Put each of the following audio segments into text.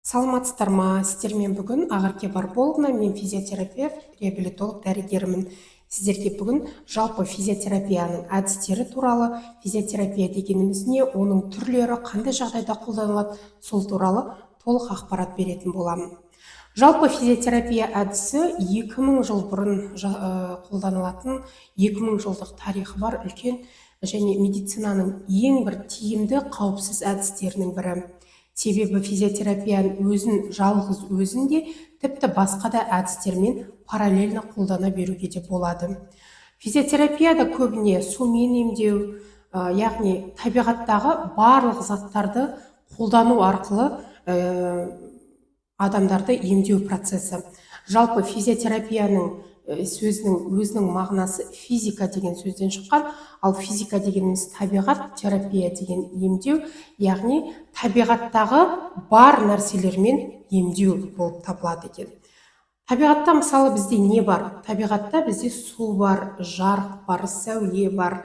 Саламатсыздар ма? Сіздермен бүгін Ақерке Барболовна, мен физиотерапевт, реабилитолог дәрігермін. Сіздерге бүгін жалпы физиотерапияның әдістері туралы, физиотерапия дегеніміз не, оның түрлері, қандай жағдайда қолданылады, сол туралы толық ақпарат беретін боламын. Жалпы физиотерапия әдісі 2000 жыл бұрын қолданылатын, 2000 жылдық тарихы бар үлкен және медицинаның ең бір тиімді, қауіпсіз әдістерінің бірі. Себебі физиотерапияның өзін, жалғыз өзін де, тіпті басқа да әдістермен параллельно қолдана беруге де болады. Физиотерапияда көбіне сумен емдеу, яғни табиғаттағы барлық заттарды қолдану арқылы адамдарды емдеу процесі. Жалпы физиотерапияның сөзінің өзінің мағынасы физика деген сөзден шыққан, ал физика дегеніміз табиғат, терапия деген емдеу, яғни табиғаттағы бар нәрселермен емдеу болып табылады екен. Табиғатта, мысалы, бізде не бар? Табиғатта бізде су бар, жарық бар, сәуле бар,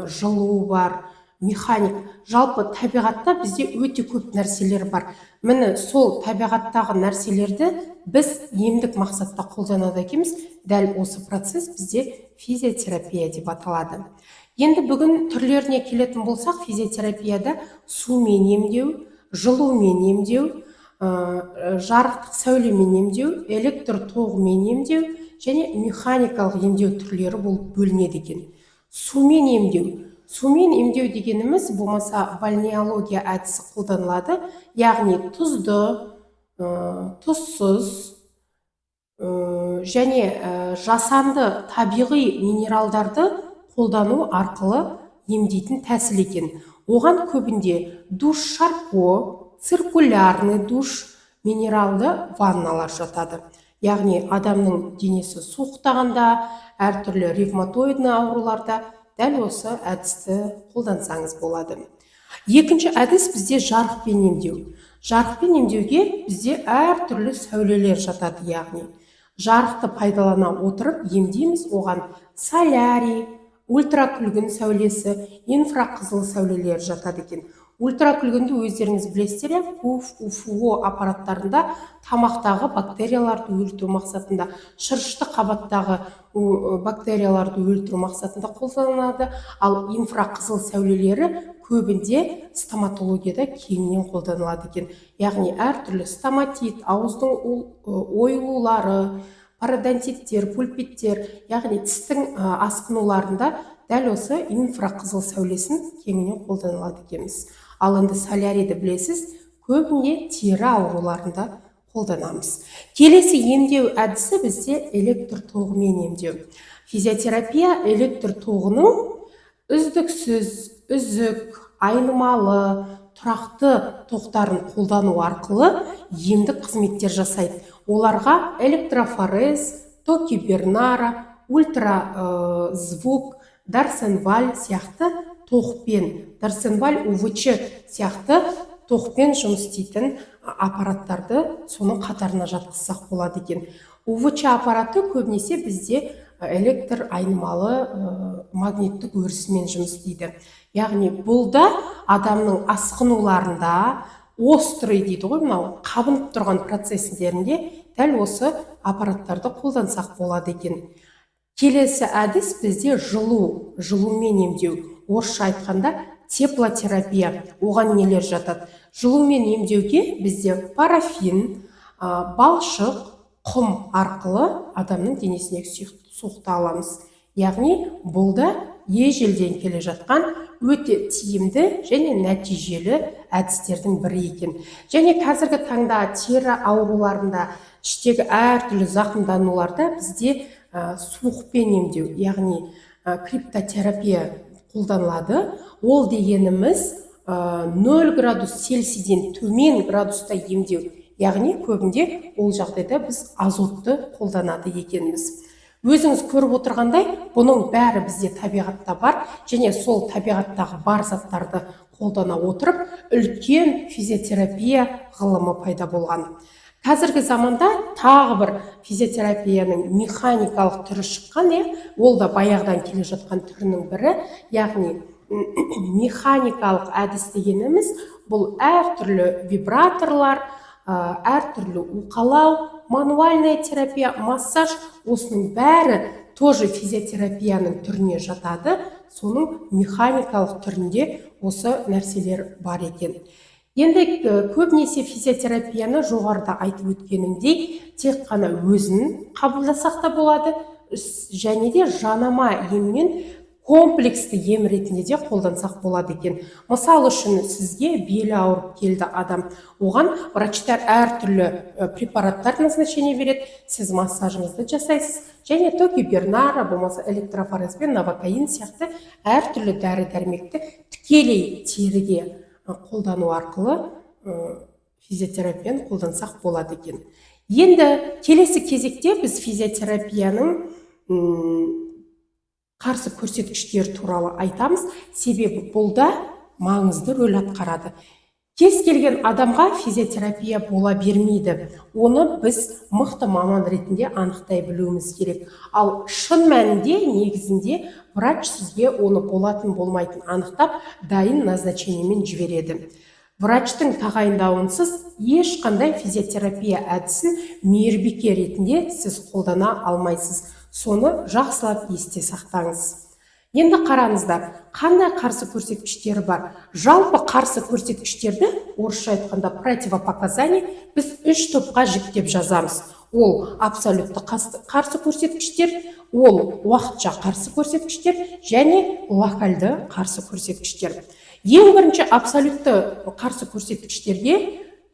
жылу бар, механик. Жалпы табиғатта бізде өте көп нәрселер бар. Міне, сол табиғаттағы нәрселерді біз емдік мақсатта қолданады екенбіз. Дәл осы процесс бізде физиотерапия деп аталады. Енді бүгін түрлеріне келетін болсақ, физиотерапияда сумен емдеу, жылумен емдеу, жарықтық сәулемен емдеу, электр тоғымен емдеу және механикалық емдеу түрлері болып бөлінеді екен. Сумен емдеу. Сумен емдеу дегеніміз болмаса бальнеология әдісі қолданылады, яғни тұзды, тұзсыз және жасанды табиғи минералдарды қолдану арқылы емдейтін тәсіл екен. Оған көбінде душ Шарко, циркулярный душ, минералды ванналар жатады. Яғни адамның денесі суықтағанда, әртүрлі ревматоидный ауруларда дәл осы әдісті қолдансаңыз болады. Екінші әдіс бізде жарықпен емдеу. Жарықпен емдеуге бізде әртүрлі сәулелер жатады, яғни жарықты пайдалана отырып емдейміз. Оған солярий, ультракүлгін сәулесі, инфрақызыл сәулелер жатады екен. Ультракүлгінді өздеріңіз білесіздер, иә, ПУФ, УФО аппараттарында тамақтағы бактерияларды өлтіру мақсатында, шырышты қабаттағы бактерияларды өлтіру мақсатында қолданылады. Ал инфрақызыл сәулелері көбінде стоматологияда кеңінен қолданылады екен, яғни әртүрлі стоматит, ауыздың ойылулары, пародонтиттер, пульпиттер, яғни тістің асқынуларында дәл осы инфрақызыл сәулесін кеңінен қолданылады екенбіз. Ал енді солярийді білесіз, көбіне тері ауруларында қолданамыз. Келесі емдеу әдісі бізде электр тоғымен емдеу. Физиотерапия электр тоғының үздіксіз, үзік, айнымалы, тұрақты тоқтарын қолдану арқылы емдік қызметтер жасайды. Оларға электрофорез, токи Бернара, ультра звук, Дарсенваль сияқты тоқпен, Дарсенваль УВЧ сияқты тоқпен жұмыс істейтін аппараттарды соның қатарына жатқызсақ болады екен. УВЧ аппараты көбінесе бізде электр айнымалы магниттік өрісімен жұмыс істейді, яғни бұл да адамның асқынуларында, острый дейді ғой, мынау қабынып тұрған процестерінде дәл осы аппараттарды қолдансақ болады екен. Келесі әдіс бізде жылу, жылумен емдеу, орысша айтқанда теплотерапия. Оған нелер жатады? Жылумен емдеуге бізде парафин, балшық, құм арқылы адамның денесіне суықты аламыз. Яғни бұл да ежелден келе жатқан өте тиімді және нәтижелі әдістердің бірі екен. Және қазіргі таңда тері ауруларында, іштегі әртүрлі зақымдануларда бізде суықпен емдеу, яғни криотерапия қолданылады. Ол дегеніміз 0 градус Цельсийден төмен градуста емдеу, яғни көбінде ол жағдайда біз азотты қолданады екенбіз. Өзіңіз көріп отырғандай, бұның бәрі бізде табиғатта бар және сол табиғаттағы бар заттарды қолдана отырып үлкен физиотерапия ғылымы пайда болған. Қазіргі заманда тағы бір физиотерапияның механикалық түрі шыққан, иә, ол да баяғыдан келе жатқан түрінің бірі. Яғни механикалық әдіс дегеніміз бұл әртүрлі вибраторлар. Әртүрлі уқалау, мануальная терапия, массаж, осының бәрі тоже физиотерапияның түріне жатады. Соның механикалық түрінде осы нәрселер бар екен. Енді көбінесе физиотерапияны, жоғарыда айтып өткенімдей, тек қана өзін қабылдасақ та болады және де жанама еммен, комплексті ем ретінде де қолдансақ болады екен. Мысалы үшін, сізге белі ауырып келді адам, оған врачтар әртүрлі препараттар назначение береді. Сіз массажыңызды жасайсыз және токи Бернара, болмаса электрофорезбен новокаин сияқты әртүрлі дәрі дәрмекті тікелей теріге қолдану арқылы физиотерапияны қолдансақ болады екен. Енді келесі кезекте біз физиотерапияның қарсы көрсеткіштері туралы айтамыз, себебі бұл да маңызды рөл атқарады. Кез келген адамға физиотерапия бола бермейді, оны біз мықты маман ретінде анықтай білуіміз керек. Ал шын мәнінде, негізінде врач сізге оны болатын болмайтын анықтап, дайын назначениемен жібереді. Врачтың тағайындауынсыз ешқандай физиотерапия әдісін мейірбике ретінде сіз қолдана алмайсыз, соны жақсылап есте сақтаңыз. Енді қараңыздар, қандай қарсы көрсеткіштері бар? Жалпы қарсы көрсеткіштерді, орысша айтқанда, противопоказания, біз үш топқа жіктеп жазамыз. Ол абсолютті қарсы көрсеткіштер, ол уақытша қарсы көрсеткіштер және локальды қарсы көрсеткіштер. Ең бірінші абсолютті қарсы көрсеткіштерге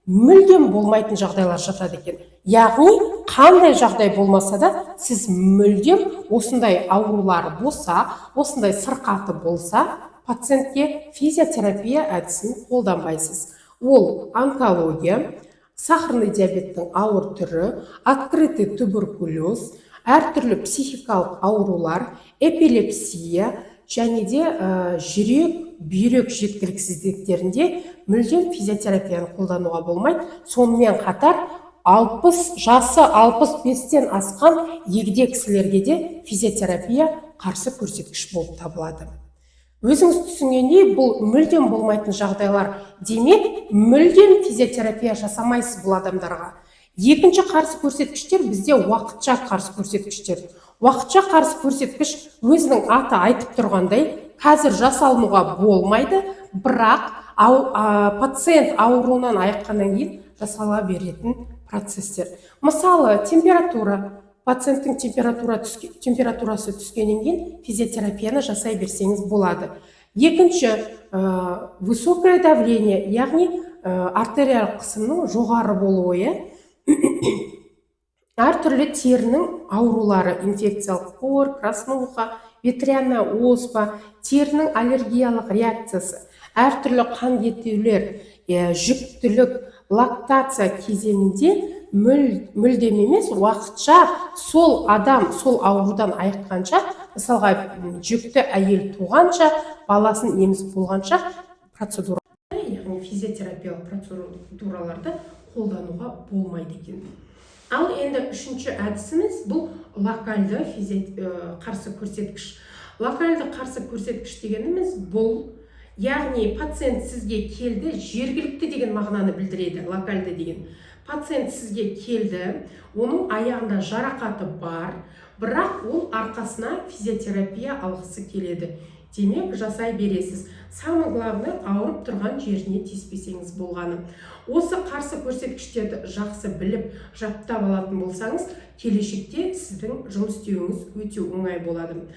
мүлдем болмайтын жағдайлар жатады екен. Яғни қандай жағдай болмаса да, сіз мүлдем осындай аурулары болса, осындай сырқаты болса, пациентке физиотерапия әдісін қолданбайсыз. Ол онкология, сахарный диабеттің ауыр түрі, открытый туберкулез, әртүрлі психикалық аурулар, эпилепсия және де жүрек, бүйрек жеткіліксіздіктерінде мүлдем физиотерапияны қолдануға болмайды. Сонымен қатар 60 жасы, 65-тен асқан егде кісілерге де физиотерапия қарсы көрсеткіш болып табылады. Өзіңіз түсінгендей, бұл мүлдем болмайтын жағдайлар. Демек, мүлдем физиотерапия жасамайсыз бұл адамдарға. Екінші қарсы көрсеткіштер бізде уақытша қарсы көрсеткіштер. Уақытша қарсы көрсеткіш, өзінің аты айтып тұрғандай, қазір жасалынуға болмайды, бірақ пациент ауруынан айыққаннан кейін жасала беретін процесстер. Мысалы, температура. Пациенттің температурасы түскеннен кейін физиотерапияны жасай берсеңіз болады. Екінші, высокое давление, яғни артериялық қысымның жоғары болуы, иә. Әртүрлі терінің аурулары: инфекциялық корь, краснуха, ветряная оспа, терінің аллергиялық реакциясы, әртүрлі қан кетулер, жүктілік, лактация кезеңінде мүлдем емес, уақытша, сол адам сол аурудан айыққанша, мысалға, жүкті әйел туғанша, баласын емізіп болғанша процедура, яғни физиотерапиялық процедураларды қолдануға болмайды екен. Ал енді үшінші әдісіміз бұл локальды қарсы көрсеткіш. Локальды қарсы көрсеткіш дегеніміз бұл, яғни пациент сізге келді, жергілікті деген мағынаны білдіреді локальды деген. Пациент сізге келді, оның аяғында жарақаты бар, бірақ ол арқасына физиотерапия алғысы келеді. Демек, жасай бересіз. Самое главное, ауырып тұрған жеріне тиіспесеңіз болғаны. Осы қарсы көрсеткіштерді жақсы біліп, жаттап алатын болсаңыз, келешекте сіздің жұмыс істеуіңіз өте оңай болады.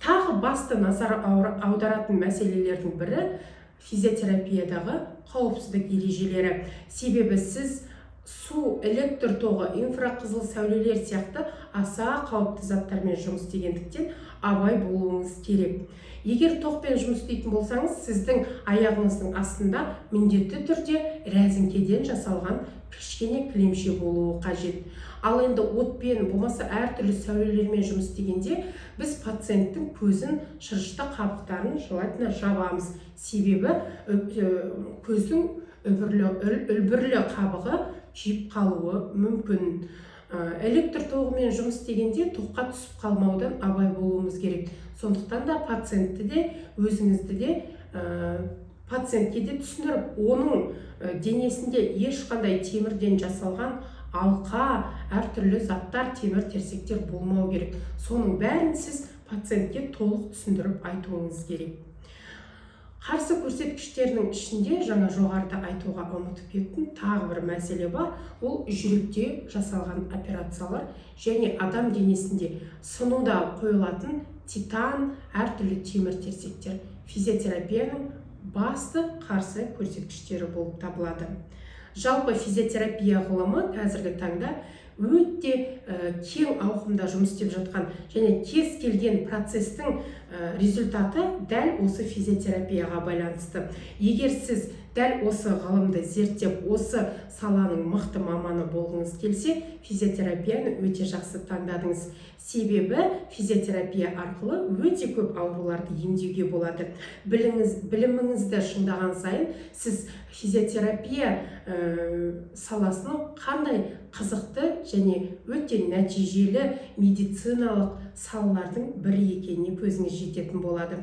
Тағы басты назар аударатын мәселелердің бірі — физиотерапиядағы қауіпсіздік ережелері. Себебі сіз су, электр тоғы, инфрақызыл сәулелер сияқты аса қауіпті заттармен жұмыс істегендіктен, абай болуыңыз керек. Егер тоқпен жұмыс істейтін болсаңыз, сіздің аяғыңыздың астында міндетті түрде рәзіңкеден жасалған кішкене кілемше болуы қажет. Ал енді отпен, болмаса әртүрлі сәулелермен жұмыс істегенде, біз пациенттің көзін, шырышты қабықтарын желательно жабамыз. Себебі көздің үлбірлі қабығы күйіп қалуы мүмкін. Электр тоғымен жұмыс істегенде тоққа түсіп қалмаудан абай болуымыз керек. Сондықтан да пациентті де, өзіңізді де Пациентке де түсіндіріп, оның денесінде ешқандай темірден жасалған алқа, әртүрлі заттар, темір терсектер болмау керек. Соның бәрін сіз пациентке толық түсіндіріп айтуыңыз керек. Қарсы көрсеткіштерінің ішінде жаңа жоғарыда айтуға ұмытып кеттім, тағы бір мәселе бар. Ол жүректе жасалған операциялар және адам денесінде сынуда қойылатын титан, әртүрлі темір терсектер физиотерапияның басты қарсы көрсеткіштері болып табылады. Жалпы, физиотерапия ғылымы қазіргі таңда өте кең ауқымда жұмыс істеп жатқан және кез келген процестің результаты дәл осы физиотерапияға байланысты. Егер сіз дәл осы ғылымды зерттеп, осы саланың мықты маманы болғыңыз келсе, физиотерапияны өте жақсы таңдадыңыз. Себебі физиотерапия арқылы өте көп ауруларды емдеуге болады. Біліміңізді шыңдаған сайын сіз физиотерапия саласының қандай қызықты және өте нәтижелі медициналық салалардың бірі екеніне көзіңіз жететін болады.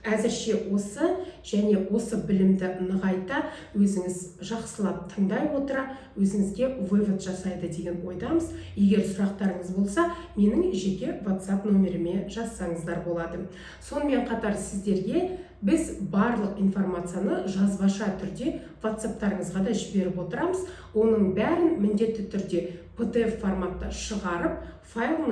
Әзірше осы. Және осы білімді нығайта, өзіңіз жақсылап тыңдай отыра, өзіңізге вывод жасайды деген ойдамыз. Егер сұрақтарыңыз болса, менің жеке WhatsApp номеріме жазсаңыздар болады. Сонымен қатар сіздерге біз барлық информацияны жазбаша түрде WhatsAppтарыңызға да жіберіп отырамыз. Оның бәрін міндетті түрде PDF форматта шығарып, файлын